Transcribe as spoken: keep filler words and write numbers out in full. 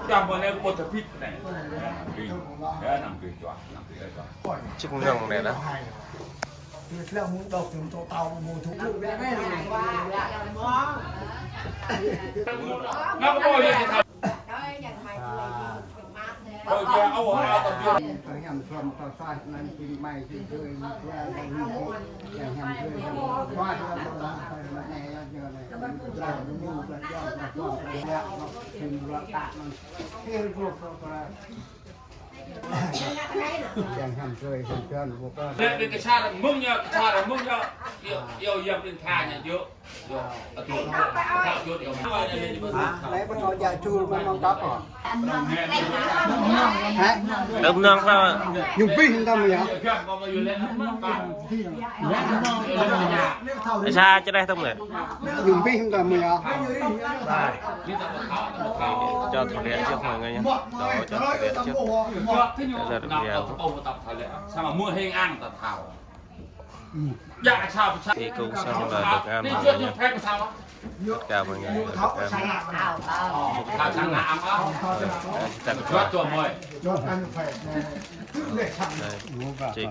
Jangan boleh buat habis nih. Ya, nanti cuak, nanti cuak. Čih kơnơ̆ng anai lah. Ngă kơ ƀuh yơh. Lĕ ƀing kơčar mơ̆ng ñu, kơčar mơ̆ng ñu. Yơh, yơh, yơh, ƀing tha ñu, yơh. Yơh, atu, atu, yơh. Hả? Lĕ ƀing ơi dạy chul mơ̆ng mơ̆ng tap hả? Hả? Đơm nong sao? Ñu ƀing hăng tơm yơh. Sa čơđeh tơm lĕ. Ñu ƀing hăng tơm yơh. Cho thử nghiệm trước mọi người nhé. Đó, cho thử nghiệm trước. Để là được video. Sama mua hàng ăn ta thảo. Thì cũng xong là được ăn rồi nhé. Tất cả mọi người là được ăn. Ờ, ăn tặng quà. Đây, chị.